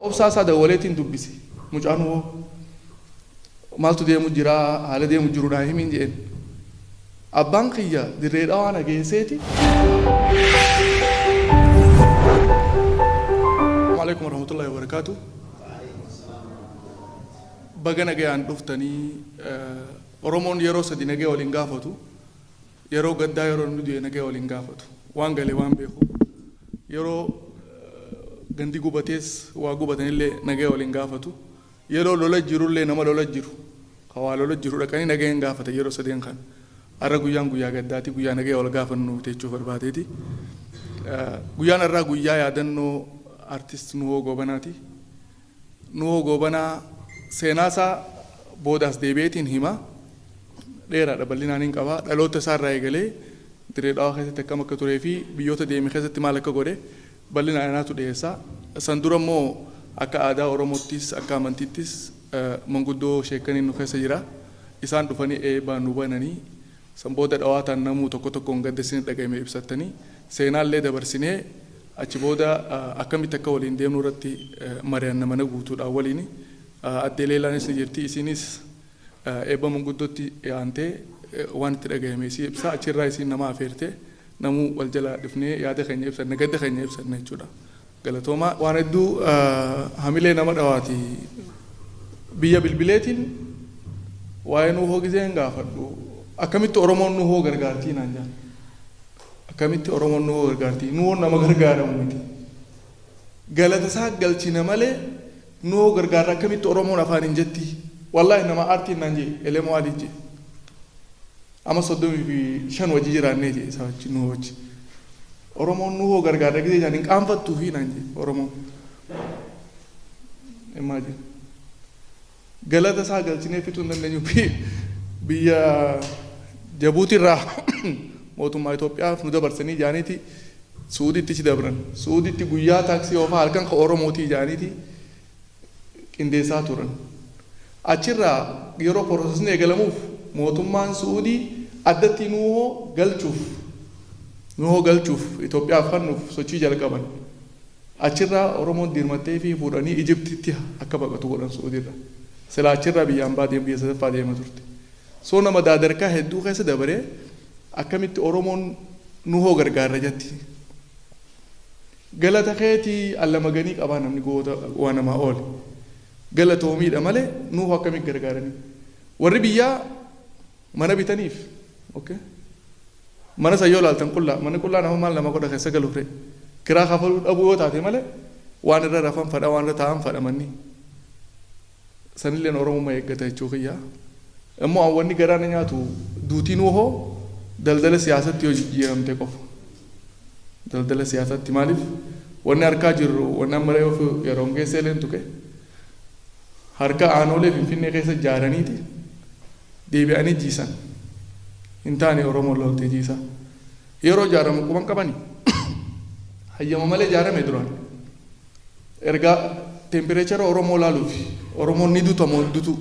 Obsaa isaa dawwaleetiin dubbise. Mucaan hoo maaltu deemu jira, haala deemu jiru naa himiin jedheen. Abbaan kiyya Dirree Dhawaa na geesseeti. Alaikum warahmatullahi wabarakatuh. Baga nagayaan dhuftanii. Oromoon yeroo sadi nagaya waliin gaafatu. Yeroo gaddaa, yeroo namni du'e nagaya waliin gaafatu. Waan galee waan beeku. Yeroo gandi gubatees waa gubatanillee nagaya waliin gaafatu. Yeroo lola jirullee nama lola jiru, ka waa lola jiru dhaqanii nagaya hin gaafatan yeroo sadeen kana. Har'a guyyaan guyyaa gaddaati, guyyaa nagaya wal gaafannu jechuu barbaadeeti. Guyyaan har'aa guyyaa yaadannoo artist Nuhoo Goobanaati. Nuhoo Goobanaa seenaa isaa boodaas deebi'eetiin hima. Dheeraadha, bal'inaan hin qaba. Dhaloota isaa irraa eegalee Dirree Dhawaa keessatti akkam akka turee fi biyyoota deeme keessatti maal akka godhe bal'inaan anaatu dhiyeessa. San dura immoo akka aadaa Oromoottis akka amantiittis manguddoo sheekkaniin nu keessa jira. Isaan dhufanii eebbaan nu bananii, san booda dhawaataan namuu tokko tokkoon gadda isin dhagahame ibsattanii, seenaallee dabarsinee, achi booda akkamitti akka waliin deemnu irratti mari'anna mana guutuudhaan waliin. Addee Leelaanis ni jirti. Isinis eebba manguddootti aantee waan itti dhagahame isii ibsa. Achirraa isiin nama afeerte, namuu wal jala dhufnee yaada keenya ibsanna, gadda keenya ibsanna jechuudha. Galatoomaa. Waan hedduu hamilee nama dhawaati. Biyya bilbileetiin waa'ee Nuuhoo gizeen gaafadhu, "Akkamitti Oromoon Nuuhoo gargaartii?" naan jedhan. "Akkamitti Oromoon Nuuhoo gargaartii? Nuuhoon nama gargaaramu miti. Galata isaa galchina malee Nuuhoo gargaarra akkamitti Oromoon afaan hin jetti?" Wallaahi nama aartiin naan jee, Elemoo Alii jee. Ama 35 wajji jiraannee jee isaa wajji, Nuuhoo wajji. "Oromoon Nuuhoo gargaarra gisee isaan hin qaanfattuu fi?" naan jee Oromoon. Imagine. Galata isaa galchinee fixuu hin dandeenyu. Biyya Jabuuti irraa mootummaa Itoophiyaaf nu dabarsanii jaaniiti Suuditti si dabran. Suuditti guyyaa taaksii oofaa, halkan ka Oromootii jaaniiti qindeessaa turan. Achirraa yeroo processni eegalamuuf mootummaan Suudii addatti Nuuhoo galchuuf Itoophiyaaf kennuuf sochii jalqaban. Achirraa Oromoon dirmattee fi fuudhanii Ijiptitti akka baqatu godhan Suudiirra. Silaa achirraa biyyaan baa deemu, biyya sadaffaa deema turte. So nama daadarkaa hedduu keessa dabaree akkamitti Oromoon Nuhoo gargaarra jetti? Galata keetii allamaganii qabaa, namni goota waa namaa oole. Galatoomiidha malee Nuhoo akkamitti gargaaranii? Warri biyyaa mana bitaniif. Okay. Mana san yoo ilaaltan qullaa, manni qullaa nama maal nama godha keessa galuuf ree? Kiraa kafaluu dhabuu yoo taate malee waan irra rafan fadha, waan irra taa'an fadha manni. Sanilleen Oromummaa eeggata jechuu kiyya. Immoo wanni garaa na nyaatu, duutii Nuuhoo daldala siyaasatti yoo jijjiiramte qofa. Daldala siyaasatti maaliif? Wanni harkaa jirru, wanni amma reefu yeroon keessa illee tuqe, harka Aanolee Finfinnee keessa ijaaraniiti deebi'anii jiisan. Hin taane Oromoon loltee jiisa. Yeroo ijaaramu quban qabani. Hayyama malee ijaarame duraan. Ergaa temperature Oromoo laaluuf, Oromoon ni duta moo hin dutu?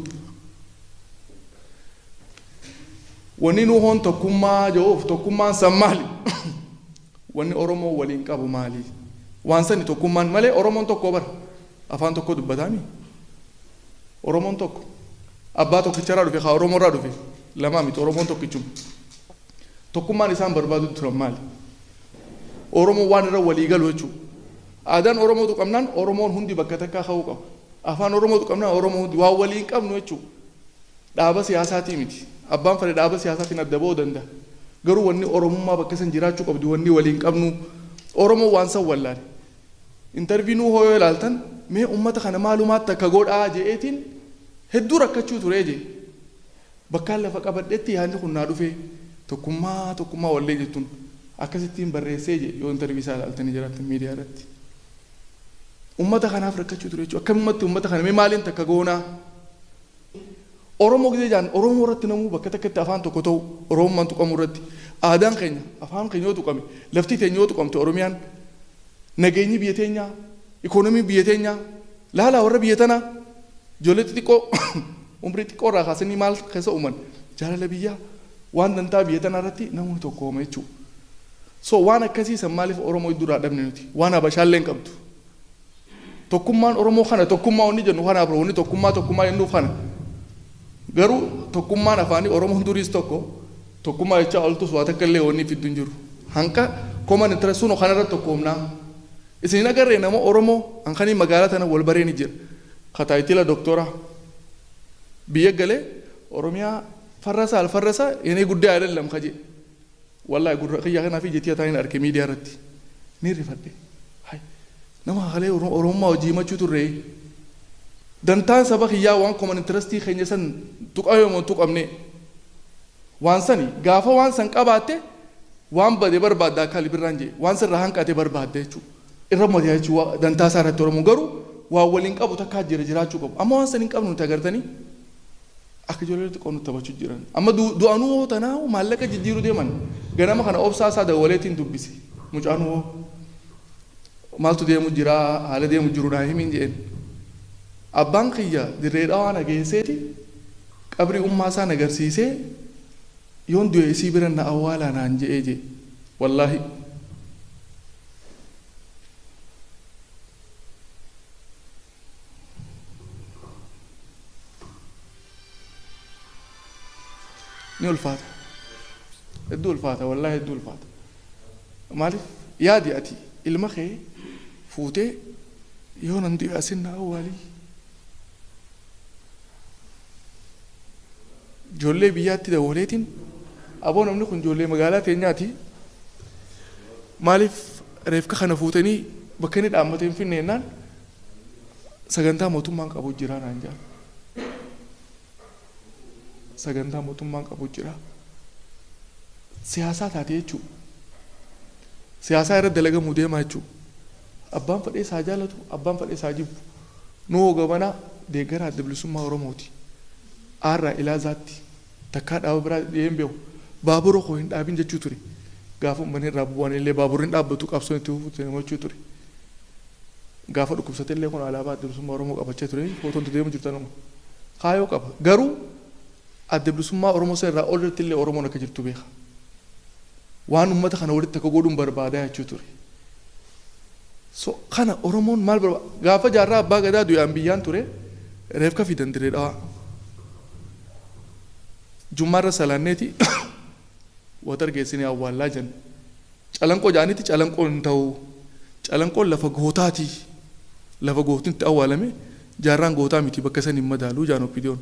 Wanni Nuuhoon tokkummaa jedhuuf, tokkummaan san maali? Wanni Oromoo waliin qabu maali? Waan sani tokkummaan malee Oromoon tokko bara. Afaan tokko dubbataami. Oromoon tokko. Abbaa tokkicharraa dhufe, haa Oromoorraa dhufe. Lamaa miti, Oromoon tokkichuma. Tokkummaan isaan barbaadu turan maali? Oromoon waan irra walii galu jechuudha. Aadaan Oromootu qabnaan Oromoon hundi bakka takkaa ka'uu qaba. Afaan Oromootu qabnaan Oromoo hundi waan waliin qabnu jechuudha. Dhaaba siyaasaatii miti. Abbaan fedhe dhaaba siyaasaatiin adda ba'uu danda'a. Garuu wanni Oromummaa bakka san jiraachuu qabdu, wanni waliin qabnu, Oromoon waan san wallaale. Interview Nuhoo yoo ilaaltan, mee uummata kana maalumaatti akka godhaa je'eetiin hedduu rakkachuu turee jee. Bakkaan lafa qabadhetti yaadni kun naa dhufee, tokkummaa tokkummaa wallee jettuun akkasittiin barreessee jee, yoo interview isaa ilaaltanii jiraattan miidiyaa irratti. Uummata kanaaf rakkachuu ture jechuudha. Akkamumatti uummata kana mee maaliin takka goonaa? Oromoo gisee jaan, Oromoo irratti namuu bakka takkatti afaan tokko ta'u, Oromummaan tuqamuu irratti, aadaan keenya, afaan keenya yoo tuqame, lafti teenya yoo tuqamte, Oromiyaan, nageenyi biyya teenyaa, ikoonomiin biyya teenyaa, laalaa warra biyya tanaa ijoollee xixiqqoo umrii xiqqoo irraa kaasanii maal keessa uuman, jaalala biyyaa, waan dantaa biyya tanaa irratti namni tokko ooma jechuudha. So waan akkasii san maaliif Oromoo idduraa dhabne nuti? Waan Habashaallee hin qabdu. Tokkummaan Oromoo kana tokkummaa wanni jennu kanaaf wanni tokkummaa tokkummaa jennuuf kana. Garuu tokkummaan afaanii Oromoon duriis tokko tokkummaa jechaa oltus waa takka illee wanni fiddu hin jiru. Hanqa common interest sun kanarra tokkoomnaa. Isin agarree nama Oromoo hankanii magaalaa tana wal baree ni jira. Kataayitila doktora biyya galee Oromiyaa farrasa alfarrasa inni guddaa አይደለም kaje. Wallahi gurra kiyya kanaa fi jetii ataan arke miidiyaa irratti. Ni rifadhe. Hay nama hakalee Oromummaa hojii himachuu turre. Dantaan saba kiyyaa waan common interestii keenya san tuqame moo tuqamne. Waan sani gaafa waan san qabaatte waan bade barbaadda akka libirraan jee waan sirraa hanqate barbaadda jechuudha. Irra mataa jechuudha dantaa isaa irratti Oromoon garuu waan waliin qabu takkaa jira jiraachuu qabu. Amma waan san hin qabnu nuti agartanii akka ijoollee xiqqoo nutti taphachuu jiran. Amma du'anuu hoo tanaa maallaqa jijjiiruu deeman ganama kana obsaa isaa dawwaleetiin dubbise. Mucaan hoo maaltu deemu jira haala deemu jiru naa himiin jeen. Abbaan kiyya dirree dhawaa na geesseeti qabrii ummaa isaa na agarsiisee yoon du'e isii bira na awwaalaa naan je'ee jee. Wallaahi. Ni ulfaata. Hedduu ulfaata wallaahi hedduu ulfaata. Maaliif yaadi ati ilma kee fuutee yoo nan du'e asin na awwaalii. Ijoollee biyyaatti dawwaleetiin aboo namni kun ijoollee magaalaa teenyaati. Maaliif reefka kana fuutanii bakka inni dhaabbatee hin finne jennaan sagantaa mootummaan qabu jira naan jedhan. Sagantaa mootummaan qabu jira. Siyaasaa taate jechuudha. Siyaasaa irra dalagamuu deemaa jechuudha. Abbaan fedhee isaa jaalatu, abbaan fedhee isaa jibbu. Nu hoogamanaa deeggaraa adda bilisummaa Oromooti. Aarraa ilaazaatti takkaa dhaaba biraa dhiyeen beeku. Baabura koo hin dhaabin jechuu ture. Gaafa uummanni irraa bu'an illee baaburri hin dhaabbatu qabsoon itti fufuutti jechuu ture. Gaafa dhukkubsate illee kun alaabaa adda bilisummaa Oromoo qabachaa ture. Footoon deemu jirtan kaayoo qaba. Garuu adda bilisummaa Oromoo sana irraa olitti illee Oromoon akka jirtu beeka. Waan uummata kana walitti akka godhuun barbaadaa jechuu ture. So kana Oromoon maal barbaada? Gaafa jaarraa abbaa gadaa du'aan biyyaan ture reefka fidan dirree dhawaa. Jummaarra salaanneeti watar geessinee awwaallaa jenna. Calanqoo jaanitti calanqoon hin ta'u. Calanqoon lafa gootaati. Lafa gootiin itti awwaalame jaarraan gootaa miti bakka san hin madaaluu jaan oppidiyoon.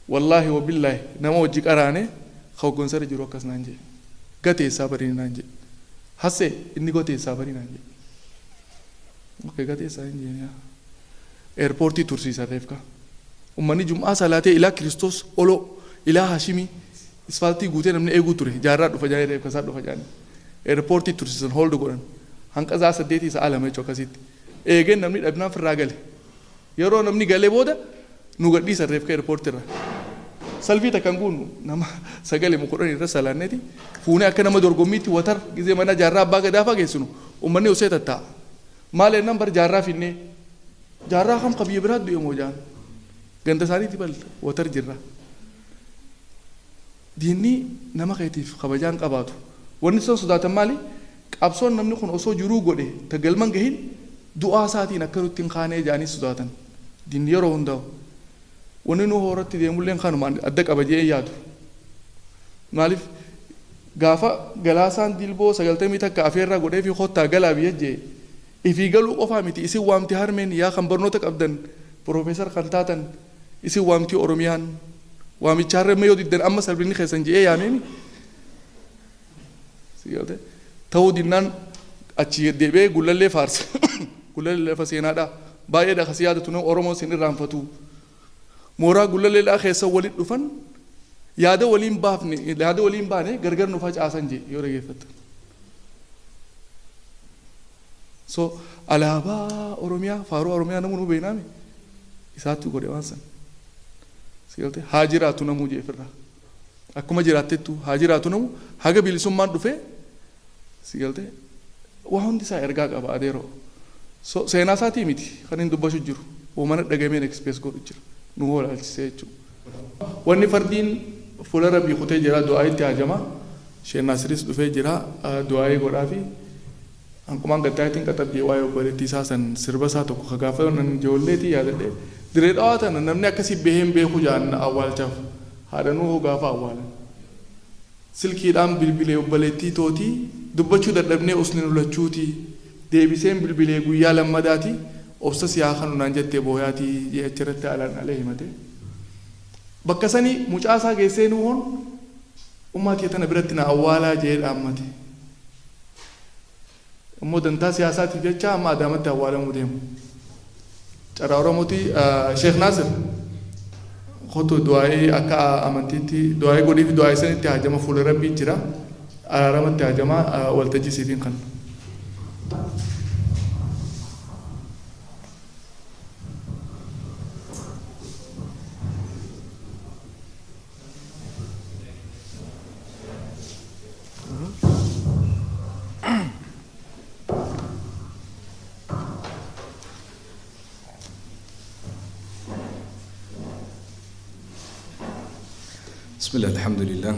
Wallaahi wabillaahi nama hojii qaraane hoggansarra jiru akkas naan jedhe. Gateessaa barii naan jedhe. Hassee inni gateessaa barii naan jedhe. Okay gateessaa hin jeen yaa. Eerpoortii tursiisan reefka. Uummanni jum'aa salaatee ilaa Kiristoos oloo ilaa Hashimii isfaaltii guutee namni eeguu ture jaarraa dhufa jaanii reefka isaa dhufa jaanii. Eerpoortii tursiisan hooldu godhan. Hanqa sa'a 8 sa'a 2 jechuudha akkasitti. Eegeen namni dhabnaan firraa gale. Yeroo namni galee booda nu gadhiisan reefka eerpoortii irra. Salfii takkan guunnu nama 9 10 irra salaanneeti fuunee akka nama dorgommiitti watar gizee mana jaarraa abbaa gadaa fa'aa geessinu uummanni osoo tattaa'a. Maal ennaan bar jaarraa finnee jaarraa kam qabiyya biraa du'e moo jaan ganda isaaniitti bal watar jirra. Diinni nama keetiif kabajaan qabaatu. Wanni isaan sodaatan maali? Qabsoon namni kun osoo jiruu godhe tagalman gahin du'aa isaatiin akka nutti hin kaanee jaanii sodaatan. Diinni yeroo hundaa'u. Wanni nu horatti deemulleen kanuma adda qaba jedhee yaadu. Maaliif gaafa galaasaan dilboo 91 afeerraa godhee fi kottaa galaa biyya jee ifii galuu qofaa miti isin waamti harmeen yaa kan barnoota qabdan piroofeesar kan taatan isin waamti Oromiyaan waamicha harree yoo diddan amma salphinni keessan je'ee yaameemi. Ta'uu dinnaan achi deebi'ee gullallee faarsa. Gullallee lafa seenaadha. Baay'eedha kasi yaadatu nama Oromoon sin irraanfatu. Mooraa gullalleedhaa keessa walitti dhufan yaada waliin baafne yaada waliin baane gargar nu facaasan jee yoo dhageeffattan. So alaabaa Oromiyaa faaruu Oromiyaa namuu nu beeknaame isaatti godhe waan san. Sigalte haa jiraatu namuu jee ofirraa. Akkuma jiraattettu haa jiraatu namu haga bilisummaan dhufee sigalte waa hundi isaa ergaa qaba adeeroo. So seenaa isaatii miti kan hin dubbachuu jiru. Uumana dhagameen ekspees godhu jira. Nu hoolaalchisee jechuudha. Wanni fardiin fuula rabbii kutee jira du'aa itti hajama. Sheen Naasiris dhufee jira du'aa'ii godhaa fi Hanqumaan gaddaatiin qaxabjee waa'ee obboleettii isaa san sirba isaa tokko ka gaafa nan ijoolleetii yaadadhe diree dhawaa tana namni akkasii baheen beeku jaan awwaalchaaf haadha Nuhoo gaafa awwaalan. Silkiidhaan bilbilee obboleettii tootii dubbachuu dadhabnee usni nulachuutii deebiseen bilbilee guyyaa lammadaatii obsa siyaa kanu naan jettee booyaatii jee achirratti alaan alee himate. Bakka sanii mucaa isaa geessee Nuhoon ummaa tiyya tana biratti na awwaalaa jee dhaammate. Immoo dantaa siyaasaatiif jecha amma Adaamatti awwaalamuu deemu. Carraa Oromooti. Sheekh Naasir kotu du'aa'ii akka amantiitti du'aa'ii godhiif, du'aa'ii sanitti hajama, fuula Rabbii jira, araaramatti hajama, waltajjii siifiin kan. بسم الله، الحمد لله،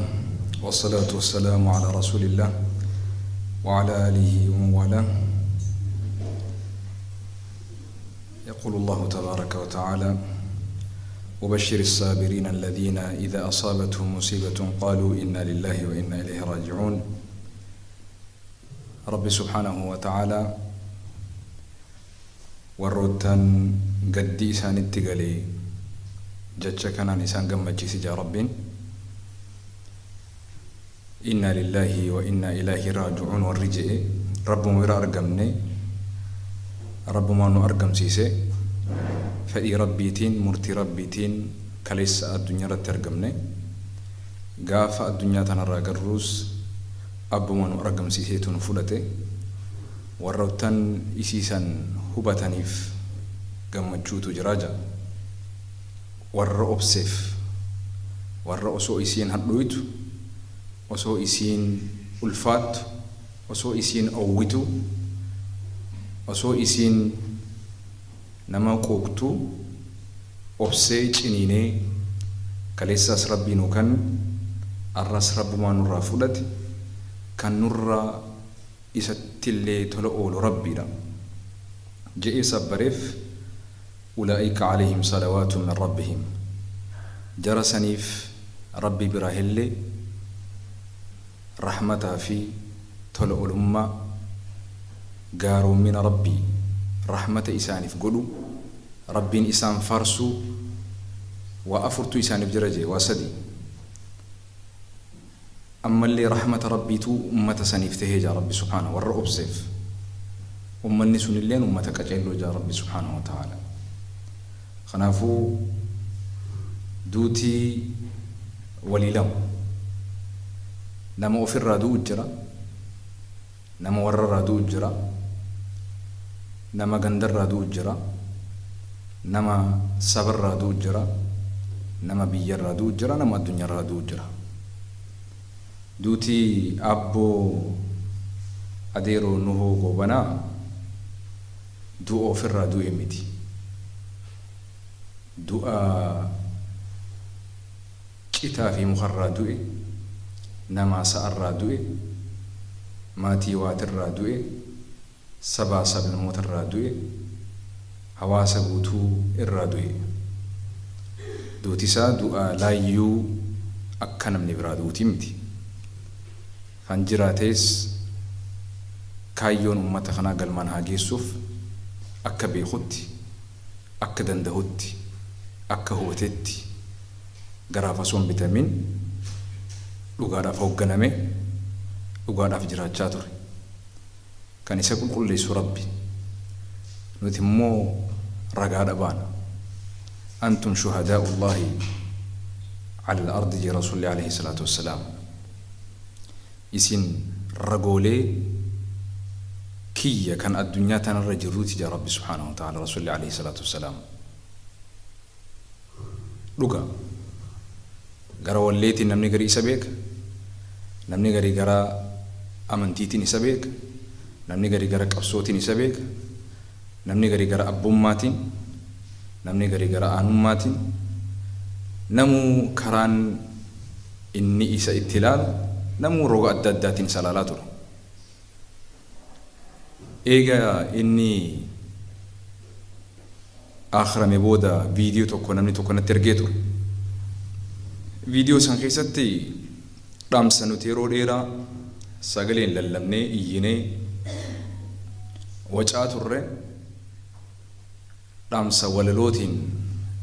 والصلاة والسلام على رسول الله وعلى آله ومن والاه. يقول الله تبارك وتعالى: وبشر الصابرين الذين إذا أصابتهم مصيبة قالوا إنا لله وإنا إليه راجعون. رب سبحانه وتعالى warroottan gaddi isaanitti galee jecha kanaan isaan gammachiisi jaa Rabbiin. Inna lillahi wa inna ilaahi raaji'uun warri je'e, Rabbuma bira argamne, Rabbumaa nu argamsiise, fedhii Rabbiitiin, murtii Rabbiitiin kaleessa addunyaa irratti argamne, gaafa addunyaa tanarraa garruus abbuma nu argamsiiseetu nu fudhate. Warroottan isiisan hubataniif gammachuutu jira ja'a. Warra obseef, warra osoo isiin hadhooytu, osoo isiin ulfaattu, osoo isiin owwitu, osoo isiin nama quuqtu obsee ciniinee, kaleessaas Rabbii nuu kan arras Rabbumaa nurraa fudhate, kan nurraa isattillee tola oolu Rabbiidha je'ee sabbareef, ulaa'ika alayhim salawaatu min rabbihim, jara saniif Rabbi biraa illee rahmataa fi tola olummaa, gaaroommina Rabbii, rahmata isaaniif godhu, Rabbiin isaan faarsuu, waa afurtu isaaniif jira jee, waa sadi. Ammallee rahmata Rabbiitu ummata saniif tahee jaa Rabbi subhaana, warra obseef. Ummanni sunilleen ummata qaceelloo jaa Rabbi subhaanahu wa ta'ala. Kanaafuu duutii walii lama. Nama ofirraa du'u jira, nama warrarraa du'u jira, nama gandarraa du'u jira, nama sabarraa du'u jira, nama biyyarraa du'u jira, nama addunyaarraa du'u jira. Duutii Aabboo Adeeroo Nuhoo Goobanaa du'a ofirraa du'e miti. Du'a citaa fi mukarraa du'e, namaa sa'arraa du'e, maatii waatirraa du'e, sabaa sablamootarraa du'e, hawaasa guutuu irraa du'e. Duuti isaa du'a laayyuu akka namni biraa du'uutii miti. Kan jiraates kaayyoon ummata kanaa galmaan haa geessuuf akka beekutti, akka dandahutti, akka hubatetti, garaaf osoo hin bitamin dhugaadhaaf hoogganame, dhugaadhaaf jiraachaa ture. Kan isa qulqulleessu Rabbi. Nuti immoo ragaadha baana. Antum shuhadaa'u Allaahi ala al-ardi jee Rasuulli alayhi salaatu wassalaam. Isin ragoolee kiyya kan addunyaa tanarra jirruuti jaa Rabbi subhaanahu wa ta'ala Rasuulli alayhi salaatu wassalaam. Dhuga. Gara walleetiin namni garii isa beeka. Namni garii gara amantiitiin isa beeka. Namni garii gara qabsootiin isa beeka. Namni garii gara abbummaatiin. Namni garii gara aanummaatiin. Namuu karaan inni isa itti ilaalu, namuu roga adda addaatiin isa ilaalaa ture. Eega inni akhrame booda viidiyoo tokko namni tokko natti ergee ture. Viidiyoo san keessatti dhaamsa nuti yeroo dheeraa sagaleen lallabnee iyyinee wacaa turre dhaamsa walalootiin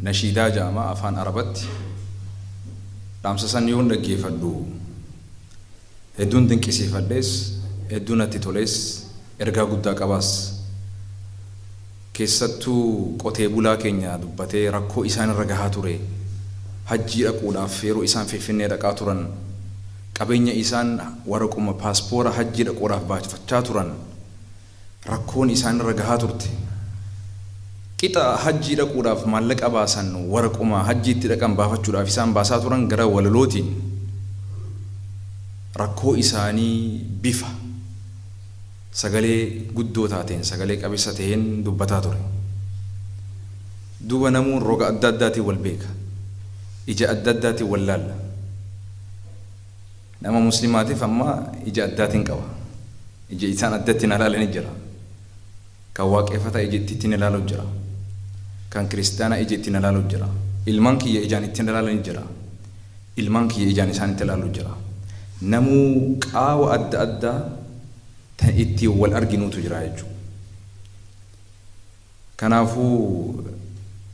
nashiidaa jedhama afaan Arabatti. Dhaamsa san yoon dhaggeeffadhu hedduun dinqisiifadhees, hedduun natti tolees, ergaa guddaa qabaas. Keessattuu qotee bulaa keenya dubbatee rakkoo isaan irra gahaa ture, hajjii dhaquudhaaf yeroo isaan Finfinnee dhaqaa turan, qabeenya isaan waraquma paaspoora hajjii dhaquudhaaf baafachaa turan rakkoon isaan irra gahaa turte. Qixa hajjii dhaquudhaaf maallaqa baasan waraquma hajjiitti dhaqan baafachuudhaaf isaan baasaa turan gara walalootiin rakkoo isaanii bifa sagalee guddoo taateen, sagalee qabeessa taheen dubbataa ture. Duuba namuun roga adda addaatiin wal beeka. Ija adda addaatiin wal laalla. Nama muslimaatiif amma ija addaatiin qaba. Ija isaan addatti na ilaalanii jira. Kan waaqeffataa ija ittiin ilaalu jira. Kan kiristaanaa ija ittiin ilaalu jira. Ilmaan kiyya ijaan ittiin ilaalanii jira. Ilmaan kiyya ijaan isaan itti ilaalu jira. Namuu qaawa adda addaa tan ittiin wal arginuutu jira jechuudha. Kanaafuu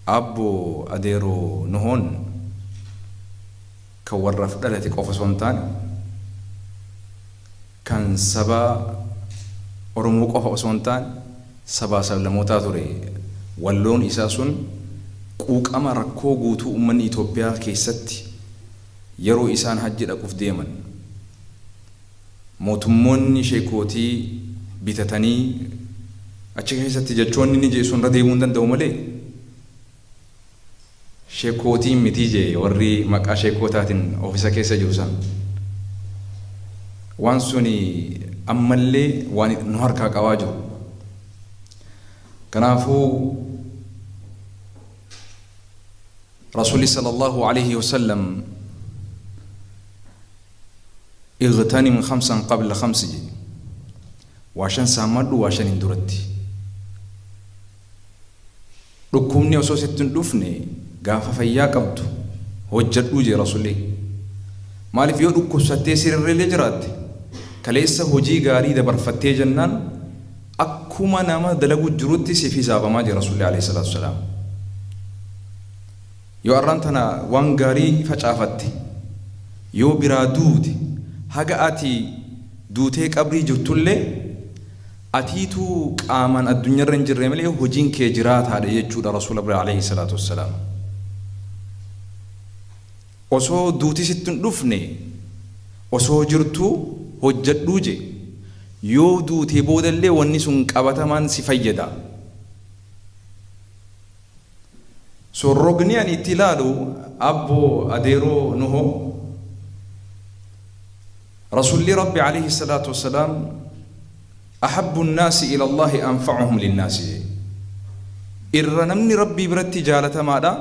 Abbo Adeeroo Nuhoon kan warraaf dhalate qofa osoo hin taane, kan saba Oromoo qofa osoo hin taane sabaa sablamootaa ture. Walloon isaa sun quuqama rakkoo guutuu uummanni Itoophiyaa keessatti yeroo isaan hajji dhaquuf deeman mootummoonni sheekootii bitatanii achi keessatti jechoonni inni jedhu sun irra deemuu hin danda'u malee sheekootiin mitii jee warri maqaa sheekootaatiin oofisa keessa jiru san. Waan suni ammallee waan nu harkaa qabaa jiru. Kanaafuu Rasuulli sallallahu alaihi wasallam اغتنم خمسا قبل خمس jedhe. Waa shan saammadhu waa shan hin duratti. Dhukkubni osoo sitti hin dhufne gaafa fayyaa qabdu hojjedhuu jee Rasuulli. Maaliif yoo dhukkubsattee sirriilee jiraatte kaleessa hojii gaarii dabarfattee jennaan akkuma nama dalagu jirutti siif hisaabamaa jee Rasuulli alayhi salaatu wasalaam. Yoo arraan tana waan gaarii facaafatte yoo biraa duute haga ati duutee qabrii jirtullee atiituu qaamaan addunyaarra hin jirre malee hojiin kee jiraataadha jechuudha Rasuula bira alayhi salaatu wassalaam. Osoo duuti sitti hin dhufne osoo jirtuu hojjedhuu je, yoo duutee boodallee wanni sun qabatamaan si fayyada. So rogni ani itti ilaalu Abbo Adeeroo Nuhoo, Rasuulli Rabbi alayhi salaatu wassalaam ahabbu nnaasi ila Allahi anfa'uhum linnaasi. Irra namni Rabbii biratti jaalatamaadha.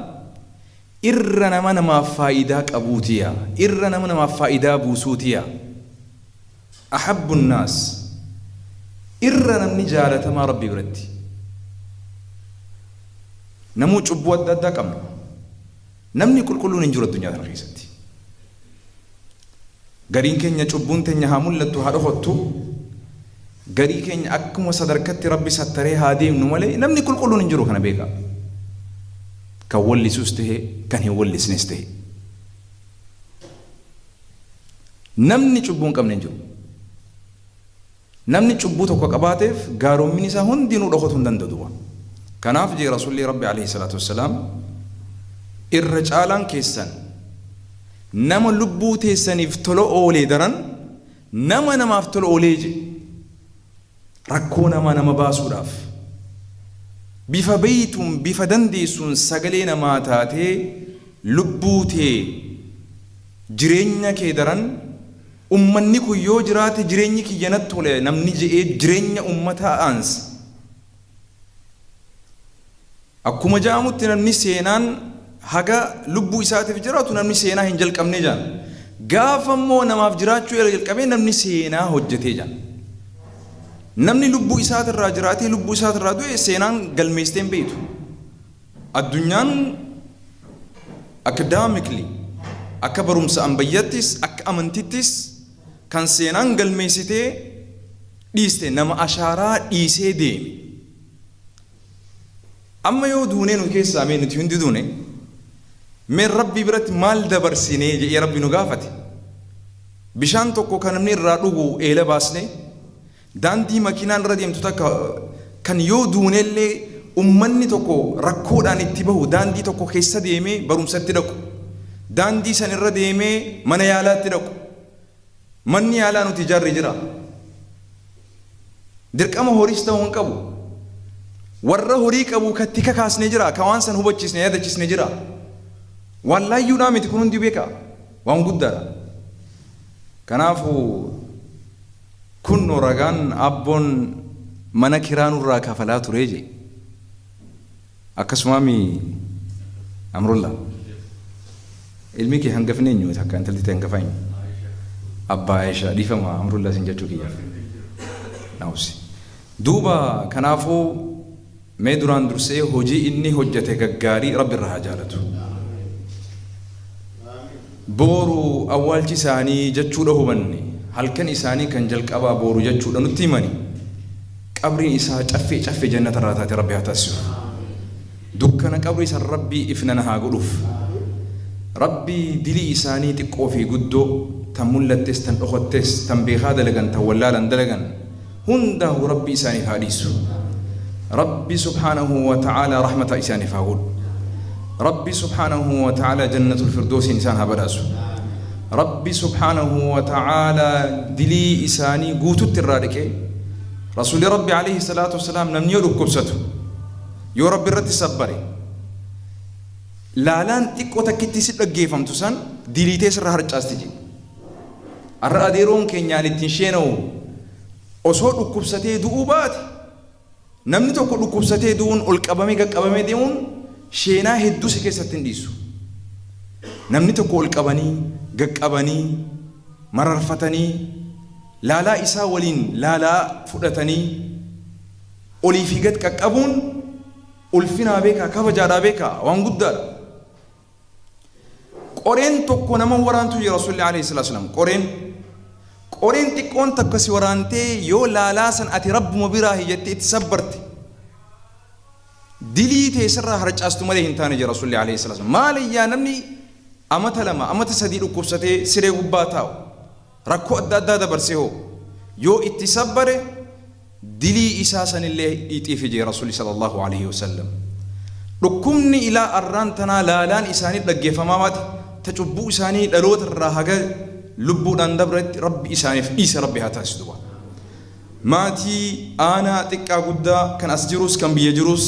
Irra nama namaaf faayidaa qabuutiya. Irra nama namaaf faayidaa buusuutiya. Ahabbu nnaas. Irra namni jaalatamaa Rabbii biratti. Namuu cubbuu adda addaa qabna. Namni qulqulluun hin jiru addunyaa kana keessatti. Gariin keenya cubbuun teenya haa mul'attu haa dhokottu. Garii keenya akkuma sadarkatti Rabbi sattaree haa deemnu malee namni qulqulluun hin jiru kana beekaa. Kan wallisuus ta'e kan hin wallisnes ta'e. Namni cubbuu hin qabne hin jiru. Namni cubbuu tokko qabaateef gaarommin isaa hundinuu dhokotuu hin danda'u duuba. Kanaaf jee Rasuulli Rabbi alayhi salaatu wassalaam irra caalaan keessan nama lubbuu teessaniif tola oolee daran nama namaaf tola oolee jee. Rakkoo namaa nama baasuudhaaf bifa beeytuun bifa dandeessuun sagalee namaa taatee lubbuu tee jireenya kee daran ummanni kun yoo jiraate jireenyi kiyya natti tole namni je'ee jireenya ummataa aansa. Akkuma ja'amutti namni seenaan haga lubbuu isaatiif jiraatu namni seenaa hin jalqabne ja'an. Gaafa immoo namaaf jiraachuu jalqabee namni seenaa hojjetee ja'an. Namni lubbuu isaatirraa jiraatee lubbuu isaatirraa du'e seenaan galmeessitee hin beektu. Addunyaan academically, akka barumsa ammayyattis akka amantittis, kan seenaan galmeessitee dhiiste nama ashaaraa dhiisee deeme. Amma yoo duunee nu keessaa mee nuti hundi duune, mee Rabbi biratti maal dabarsinee jedhee Rabbi nu gaafate. Bishaan tokko kan namni irraa dhugu eela baasne, daandii makiinaan irra deemtu takka kan yoo duunellee ummanni tokko rakkoodhaan itti bahu, daandii tokko keessa deemee barumsatti dhaqu, daandii san irra deemee mana yaalaatti dhaqu, manni yaalaa nuti ijaarre jira. Dirqama horiis ta'uu hin qabu. Warra horii qabu katti kakaasne jira, ka waan san hubachiisne, yaadachiisne jira. Waan laayyuudhaa miti, kun hundi beeka, waan guddaadha. Kanaafuu kunno ragaan abboon mana kiraa nurraa kafalaa turee je. Akkasumaami Amrulla, ilmi kee hangafni eenyu? Takka intalti ta'e hangafa eenyu? Abbaa Aishaa. Dhiifama Amrulla isin jechuu kiyyaaf, naawsi. Duuba kanaafuu mee duraan dursee hojii inni hojjete gaggaarii Rabbi irraa haa jaalatu. Booru awwaalchi isaanii jechuudha hubanne, halkan isaanii kan jalqabaa booru jechuudha nutti himani. Qabriin isaa caffee caffee jannata irraa taate Rabbi haa taasisu. Dukkana qabrii san Rabbii ifnana haa godhuuf. Rabbi dilii isaanii xiqqoo fi guddoo, tan mul'attes tan dhokottes, tan beekaa dalagan tan wallaalan dalagan hundaahu Rabbi isaaniif haa dhiisu. Rabbi subhaanahu wa ta'aalaa rahmata isaaniif haa godhu. Rabbi subhaanahu wa ta'aalaa jannatul firdoosiin isaan haa badhaasu. Rabbi subhaanahu wa ta'aalaa dilii isaanii guututti irraa dhiqee, Rasuulli Rabbi alayhi salaatu wasalaam namni yoo dhukkubsatu, yoo Rabbi irratti sabbare, laalaan xiqqoo takkitti si dhaggeeffamtu san diliitee sirra harcaasti jedhe. Arra adeeroon keenyaan ittiin sheena'u osoo dhukkubsatee du'uu baate, namni tokko dhukkubsatee du'uun, ol qabamee qaqqabamee deemuun sheenaa hedduu si keessatti hin dhiisu. Namni tokko ol qabanii qaqqabanii mararfatanii, laalaa isaa waliin laalaa fudhatanii olii fi gad qaqqabuun ulfinaa beekaa, kabajaadhaa beekaa, waan guddaadha. Qoreen tokko nama waraantu jira, Rasuulli alayhi salaatu wasalam. Qoreen xiqqoon takka si waraantee, yoo laalaa san ati Rabbuma biraa hiyyattee itti sabbarte, dilii ta'e sirraa harcaastu malee hin taane jira Rasuulli alayhi salaatu wasalam. Maaliyyaa namni amata 2, amata 3 dhukkubsatee siree gubbaa taa'u, rakkoo adda addaa dabarsee hoo yoo itti sabbare, dilii isaa sanillee dhiixiifi jee Rasuulli sallallahu alaihi wasallam. Dhukkubni ilaa arraan tanaa laalaan isaanii dhaggeeffamaa baate, ta cubbuu isaanii dhaloota irraa haga lubbuudhaan dabretti Rabbi isaaniif dhiise Rabbi haa taasisu. Duba maatii aanaa xiqqaa guddaa kan as jirus kan biyya jirus,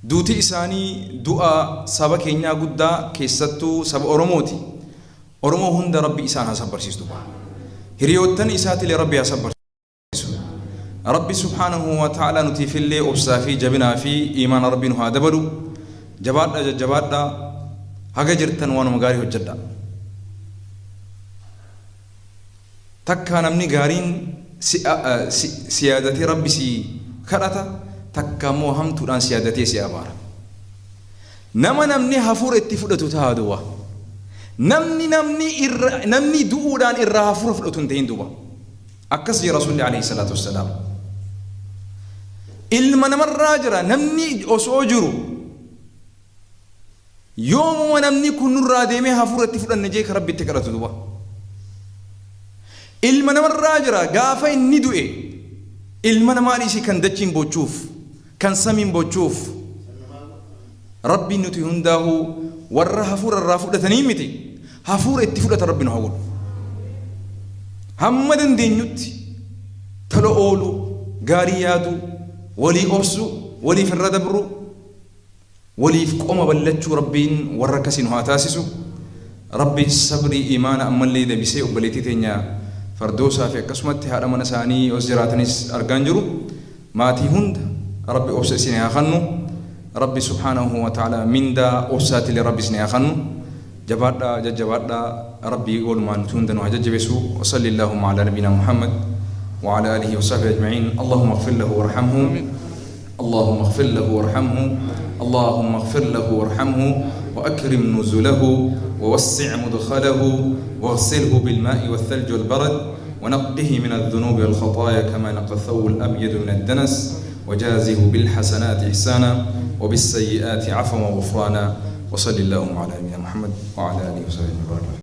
duuti isaanii du'a saba keenyaa guddaa, keessattuu saba Oromooti. Oromoo hunda Rabbi isaan haa sabbarsiisu. Hiriyoottan isaatiillee Rabbi haa sabbarsiisu. Rabbi subhaanahu wa ta'ala nutiifillee obsaa fi jabinaa fi imaana Rabbi nu haa dabalu. Jabaadha, jajjabaadha, haga jirtan waanuma gaarii hojjedha. Takkaa namni gaariin si yaadatee Rabbi si kadhata, takka immoo hamtuudhaan si yaadatee si abaara. Nama namni hafuura itti fudhatu ta'a duuba. Namni irra namni du'uudhaan irraa hafuura fudhatu hin ta'in duuba. Akkas jee Rasuulli alayhi salaatu wassalaam. Ilma namarraa jira, namni osoo jiru yoomuma namni kun nurraa deemee hafuura itti fudhanne jee ka Rabbi itti kadhatu duuba. Ilma namarraa jira, gaafa inni du'e ilma namaa dhiisii kan dachiin bochuuf, kan samiin bochuuf. Rabbiin nuti hundaahuu warra hafuura irraa fudhatanii miti, hafuura itti fudhatan Rabbi nu haa godhu. Hamma dandeenyutti tola ooluu, gaarii yaaduu, walii obsuu, waliif irra dabruu, waliif qoma ballachuu, Rabbiin warra akkasii nu haa taasisu. Rabbiin sabrii imaana ammallee dabisee obboleettii teenya Fardoosaa fi akkasumatti haadha mana isaanii os jiraatanis argaan jiru. Maatii hunda Rabbi obsa isin haa kennu. Rabbi subhaanahu wa ta'ala mindaa obsaatiillee Rabbi isin haa kennu. Jabaadhaa, jajjabaadhaa, Rabbi walumaan nuti hunda nu haa jajjabeessu. Wasalli Allahumma ala nabiyina Muhammad. وعلى آله وصحبه أجمعين. اللهم اغفر له وارحمه، اللهم اغفر له وارحمه، اللهم اغفر له وارحمه، وأكرم نزله ووسع مدخله، واغسله بالماء والثلج والبرد، ونقه من الذنوب والخطايا كما نقى الثوب الأبيض من الدنس، وجازه بالحسنات إحسانا وبالسيئات عفوا وغفرانا. وصل اللهم على نبينا محمد وعلى آله وصحبه وبارك.